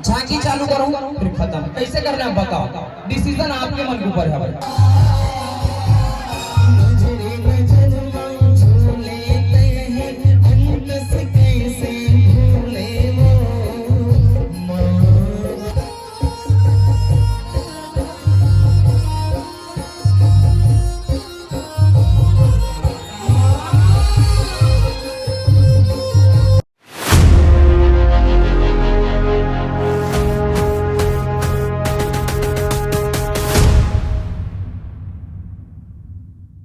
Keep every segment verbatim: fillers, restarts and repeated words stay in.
झांकी चालू करूं, फिर खत्म, कैसे करना है बताओ, डिसीजन आपके मन के ऊपर है भाई।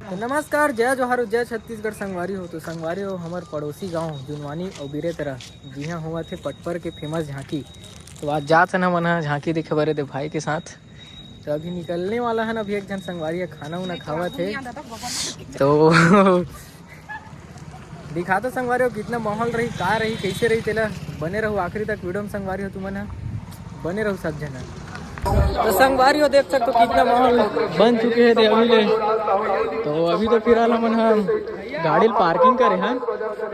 तो नमस्कार, जय जोहार, जय छत्तीसगढ़ संगवारी हो। तो संगवारी हो, हमर पड़ोसी गांव जुनवानी अउ बिरेतरा जिहां होवत हे पटपर के फेमस झांकी। तो आज जात हन हमन ह झांकी देखे बरे दे भाई के साथ। तो अभी निकलने वाला है ना, अभी एक झन संगवारी है खाना उना खावत है। तो दिखा तो संगवारी हो कितना माहौल रही, का रही, कैसे रही, तेला बने रहो आखिरी तक वीडियो में संगवारी हो तुमन ह। बने रहो सब झन। तो संगवारी हो देख सकते हो कितना माहौल बन चुके हैं अभी ले। तो अभी तो फिलहाल हमन ह गाड़ी पार्किंग करे हन।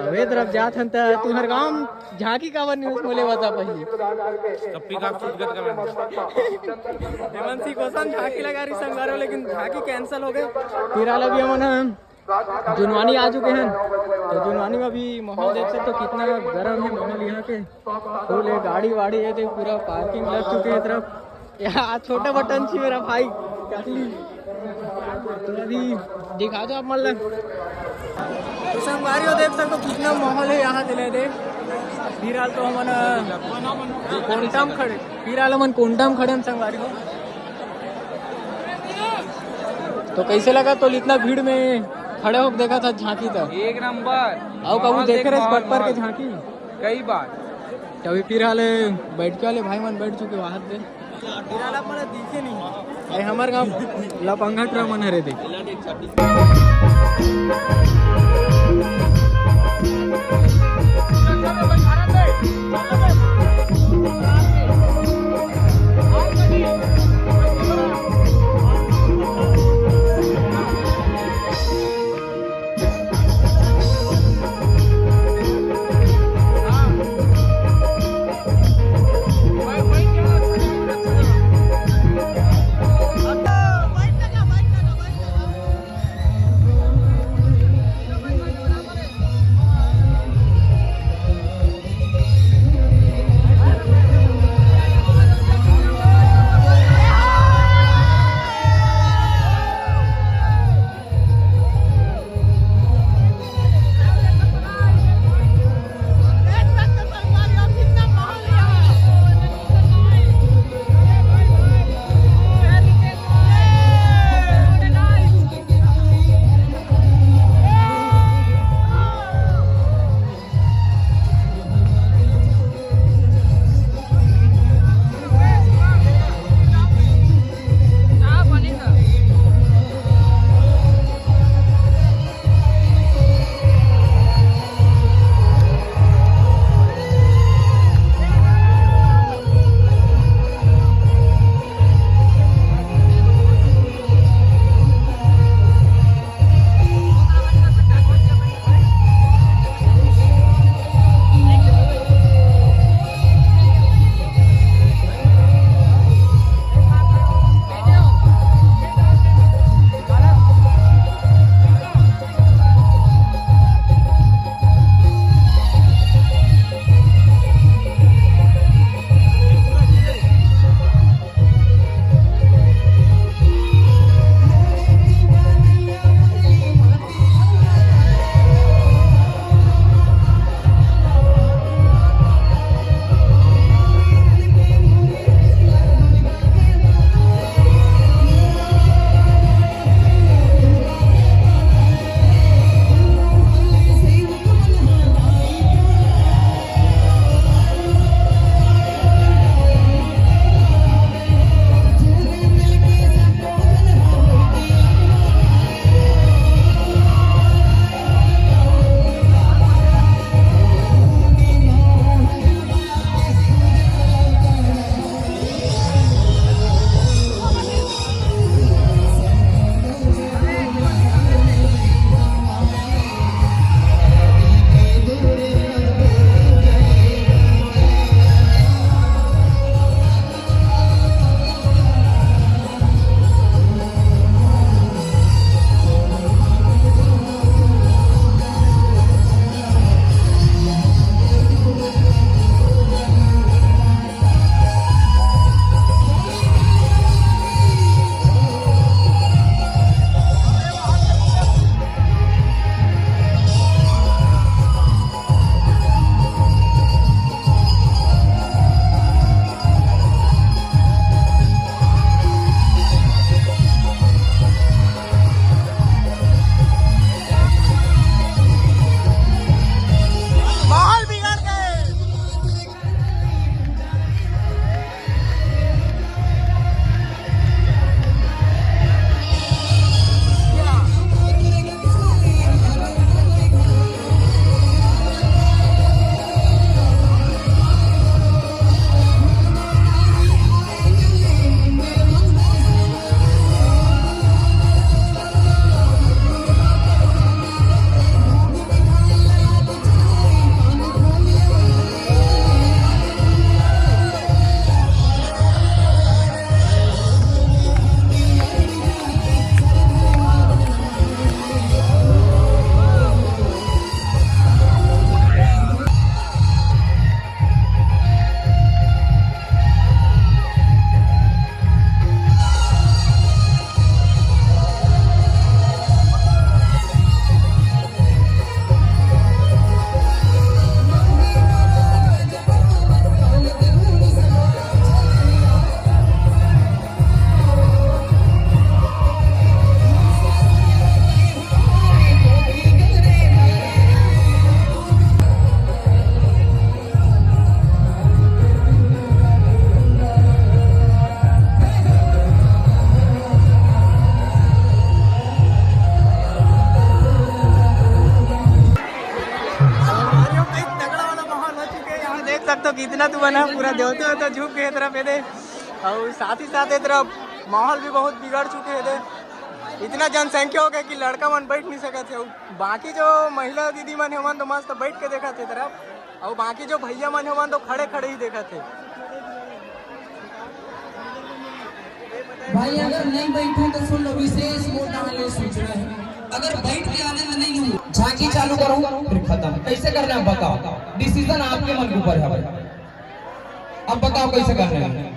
अबे तरफ जात हन त तुम्हर गांव झांकी काबर नहीं बोले बता पहली। कप्पी का सूट गत करना। हेमंत सिंह गोस्वामी झांकी लगा रही संगवारी हो, लेकिन झांकी कैंसिल हो गए। फिलहाल अभी हमन ह जुनवानी आ चुके हैं। तो जुनवानी में अभी माहौल देख सकते हो कितना गर्म है माहौल यहाँ के। फुल है गाड़ी वाड़ी है, देख पूरा पार्किंग लग चुके हैं तरफ। यहाँ छोटा बटन छी मेरा भाई, काटली। तो अभी दिखा दो आप मतलब। तो संगवारी हो देख सकते हो कितना माहौल है यहाँ दिले देख। फिलहाल तो हमन कोंटा में खड़े, फिलहाल हमन कोंटा में खड़े हम संगवारी हो। तो कैसे लगा तो इतना भीड़ में खड़े होके देखा था झांकी था। एक नंबर। आओ कबू माहौल देखे देख, रहे माहौल, पटपर के माहौल। झांकी। कई बार। तो अभी फिलहाल बैठ के वाले भाई मन बैठ चुके बाहर से। फिलहाल आप मन दिखे नहीं। अरे हमारे गांव लपंगा ट्रा मन हरे देख। ना पूरा देवते होते झुक गए तरफ ये दे। और साथ ही साथ ये तरफ माहौल भी बहुत बिगड़ चुके हे दे। इतना जनसंख्या हो गया कि लड़का मन बैठ नहीं सकत हे। बाकी जो महिला दीदी मन हे मन तो मस्त बैठ के देखत हे तरफ, और बाकी जो भैया मन हे मन तो खड़े खड़े ही देखत हे। भाई, अगर नहीं बैठो तो सुन लो, विशेष मोटा वाले सूचना है। अगर बैठ के आनंद नहीं लूँ, झांकी चालू करूँ फिर खत्म। कैसे करना है बताओ, डिसीजन आपके मन के ऊपर है भाई। अब बताओ कैसे करना है,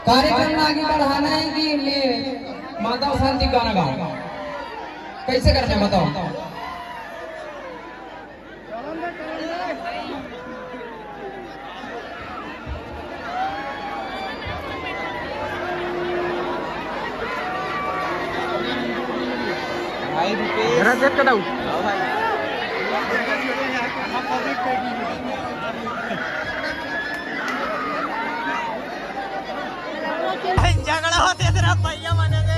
कार्यक्रम में आगे बढ़ाना है कि ले माता शांति गाना गाओ, कैसे करना है बताओ। भाई रुपेश। जरा देख के दाऊ। हाँ भाई। झगड़ा होते तेरा भैया माने दे।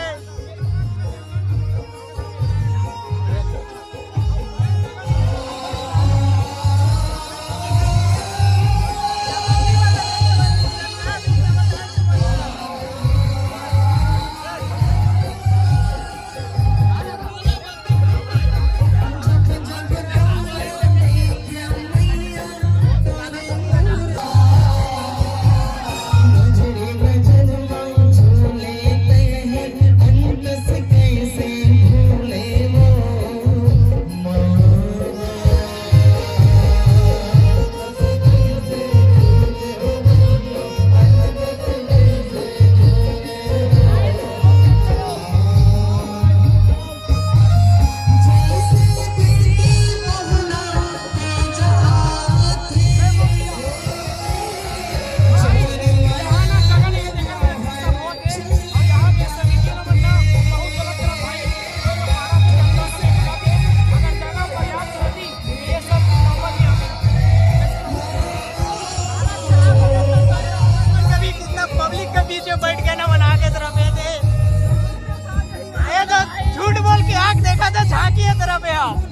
कभी कितना पब्लिक के बीच में बैठ के ना बना के तरफ ये दे। ये तो झूठ बोल के आंख देखा था झांकी है तरफ यार।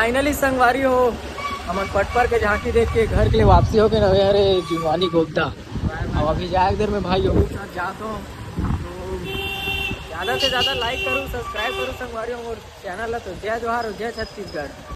फाइनली संगवारी हो, हमन पटपर के झांकी देख के घर के लिए वापसी हो गए ना। अरे जुनवानी गोगदा, अब अभी जाए देर में भाई योगी के साथ जात हो। तो ज्यादा से ज्यादा लाइक करूँ, सब्सक्राइब करूँ संगवारी हो मोर चैनल ला। तो जय जोहार और जय छत्तीसगढ़।